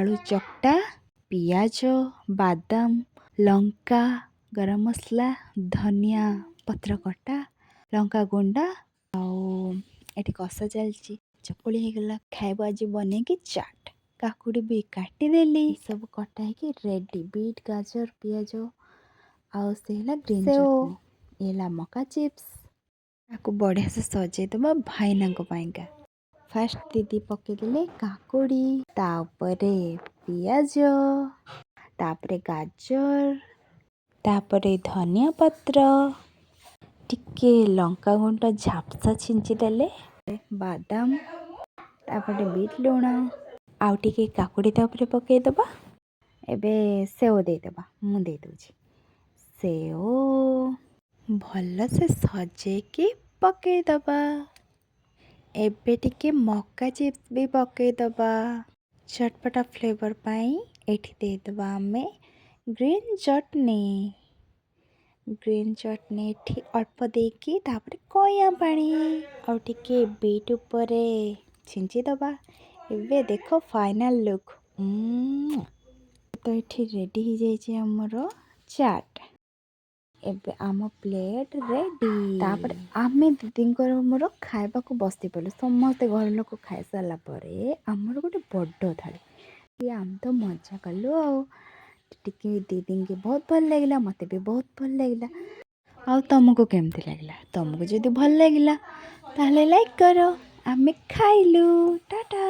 ଆଳୁ ଚକଟା, ପିଆଜ, ବାଦାମ, ଲଙ୍କା, ଗରମ ମସଲା, ଧନିଆ ପତ୍ର କଟା, ଲଙ୍କା ଗୁଣ୍ଡ। ଆଉ ଏଠି କଷା ଚାଲିଛି। ଚକୁଳି ହେଇଗଲା। ଖାଇବୁ ଆଜି ବନେଇକି ଚାଟ୍। କାକୁଡ଼ି ବି କାଟିଦେଲି। ସବୁ କଟା ହେଇକି ରେଡ଼ି। ବିଟ୍, ଗାଜର, ପିଆଜ ଆଉ ସେ ହେଲା ଗ୍ରୀନ୍ ସେଓ। ଚଟଣି। ଏ ହେଲା ମକା ଚିପ୍ସ। ତାକୁ ବଢ଼ିଆ ସେ ସଜେଇଦେବା ଭାଇନାଙ୍କ ପାଇଁକା। ଫାଷ୍ଟ ଦିଦି ପକେଇଦେଲେ କାକୁଡ଼ି, ତାପରେ ପିଆଜ, ତାପରେ ଗାଜର, ତାପରେ ଧନିଆ ପତ୍ର, ଟିକେ ଲଙ୍କାଗୁଣ୍ଡ ଝାପ୍ସା ଛିଞ୍ଚିଦେଲେ, ବାଦାମ, ତାପରେ ବିଟ୍ ଲୁଣ ଆଉ ଟିକେ କାକୁଡ଼ି ତା ଉପରେ ପକେଇଦେବା। ଏବେ ସେଓ ଦେଇଦେବା। ମୁଁ ଦେଇଦେଉଛି ସେଓ। ଭଲସେ ସଜେଇକି ପକେଇଦେବା। ଏବେ ଟିକେ ମକା ଚିପ୍ସ ବି ପକେଇଦେବା। ଚଟପଟା ଫ୍ଲେଭର୍ ପାଇଁ ଏଠି ଦେଇଦେବା ଆମେ ଗ୍ରୀନ୍ ଚଟନି। ଗ୍ରୀନ୍ ଚଟନି ଏଠି ଅଳ୍ପ ଦେଇକି ତାପରେ କଇଁଆ ପାଣି ଆଉ ଟିକେ ବିଟ୍ ଉପରେ ଛିଞ୍ଚିଦେବା। ଏବେ ଦେଖ ଫାଇନାଲ୍ ଲୁକ୍। ତ ଏଠି ରେଡ଼ି ହେଇଯାଇଛି ଆମର ଚାଟ୍। ଏବେ ଆମ ପ୍ଲେଟ୍ ରେଡ଼ି। ତାପରେ ଆମେ ଦିଦିଙ୍କର ମୋର ଖାଇବାକୁ ବସି ପଡ଼ିଲୁ। ସମସ୍ତେ ଘର ଲୋକ ଖାଇସାରିଲା ପରେ ଆମର ଗୋଟେ ବଡ଼ ଥାଳି। ଆମେ ତ ମଜା କଲୁ ଆଉ ଟିକେ। ଦିଦିଙ୍କୁ ବହୁତ ଭଲ ଲାଗିଲା, ମୋତେ ବି ବହୁତ ଭଲ ଲାଗିଲା। ଆଉ ତମକୁ କେମିତି ଲାଗିଲା? ତମକୁ ଯଦି ଭଲ ଲାଗିଲା, ତାହେଲେ ଲାଇକ୍ କର। ଆମେ ଖାଇଲୁ। ଟାଟା।